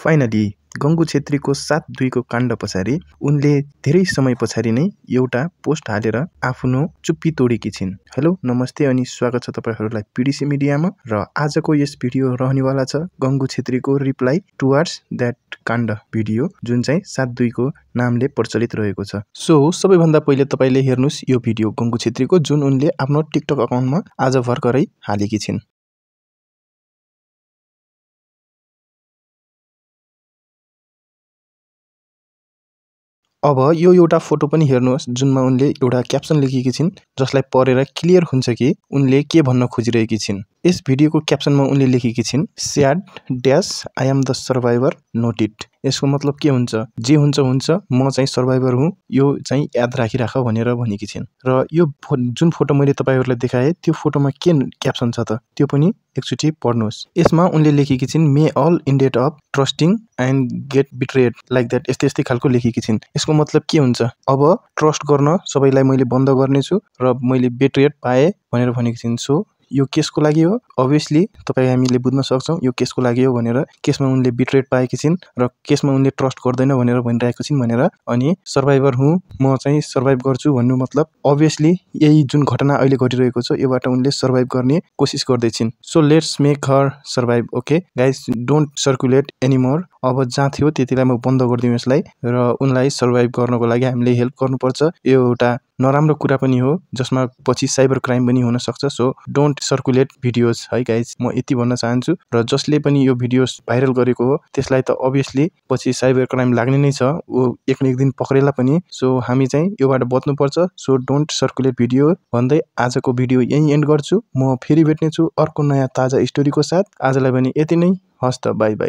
Finally गङ्गु छेत्रीको 7/2 को काण्ड पछाडि उनले धेरै समय पछाडि नै एउटा पोस्ट हालेर आफ्नो चुप्पी तोडेकी छिन्। हेलो नमस्ते अनि स्वागत छ तपाईहरुलाई पीडीसी मिडियामा र आजको यस भिडियो रहनेवाला छ गङ्गु छेत्रीको रिप्लाई टुवर्ड्स दैट काण्ड भिडियो जुन चाहिँ 7/2 को नामले प्रचलित रहेको छ। सो सबैभन्दा पहिले तपाईले हेर्नुस् यो भिडियो गङ्गु छेत्रीको जुन उनले आफ्नो टिकटक अकाउन्टमा आज भर्खरै हालेकी छिन्। अब यो एउटा फोटो पनि हेर्नुहोस् जुनमा उनले एउटा क्याप्सन लेखेकी छिन् जसलाई पढेर क्लियर हुन्छ कि उनले के भन्न खोजिरहेकी छिन्। यस भिडियोको क्याप्सनमा उनले लेखेकी छिन् sad dash I am the survivor note it. यसको मतलब के हुन्छ, जे हुन्छ हुन्छ म चाहिँ सर्भाइभर हुँ यो चाहिँ याद राखिराख भनेर भनेकी छिन्। र यो जुन फोटो मैले तपाईहरुलाई देखाए त्यो फोटोमा के क्याप्सन छ त त्यो पनि एकचोटी पढ्नुहोस्। यसमा उनले लेखेकी छिन् may all indeed of trusting and get betrayed like that यस्तै खालको लेखेकी छिन्। यसको मतलब के हुन्छ, अब ट्रस्ट गर्न सबैलाई मैले बन्द गर्नेछु र मैले बिट्रेड पाए भनेर भनेकी छिन्। सो यो केसको लागि हो, अभियसली तपाई हामीले बुझ्न सक्छौं यो केसको लागि हो भनेर। केसमा उनले बिट्रेड पाएकी छिन् र केसमा उनले ट्रस्ट गर्दैन भनेर भनिरहेको छिन् भनेर। अनि सर्भाइभर हुँ म चाहिँ सर्भाइभ गर्छु भन्नु मतलब अभियसली यही जुन घटना अहिले घटिरहेको छ योबाट उनले सर्भाइभ गर्ने कोसिस गर्दै छिन्। So let's make her survive. Okay guys don't circulate anymore. अब जहाँ थियो त्यतिलाई म बन्द गर्दिउँ यसलाई र उनलाई सर्भाइभ गर्नको लागि हामीले हेल्प गर्नुपर्छ। यो एउटा नराम्रो कुरा पनि हो जसमा पछि साइबर क्राइम पनि हुन सक्छ। सो डोन्ट सर्कुलेट भिडियोज है गाइज, म यति भन्न चाहन्छु। र जसले पनि यो भिडियोस भाइरल गरेको हो त्यसलाई त अभियसली पछि साइबर क्राइम लाग्ने नै छ, ऊ एक न एक दिन पक्रेला पनि। सो हामी चाहिँ योबाट बच्नुपर्छ। सो डोन्ट सर्कुलेट भिडियो भन्दै आजको भिडियो यही एन्ड गर्छु। म फेरि भेट्नेछु अर्को नयाँ ताजा स्टोरीको साथ। आजलाई भने यति नै, हस्त बाई बाई।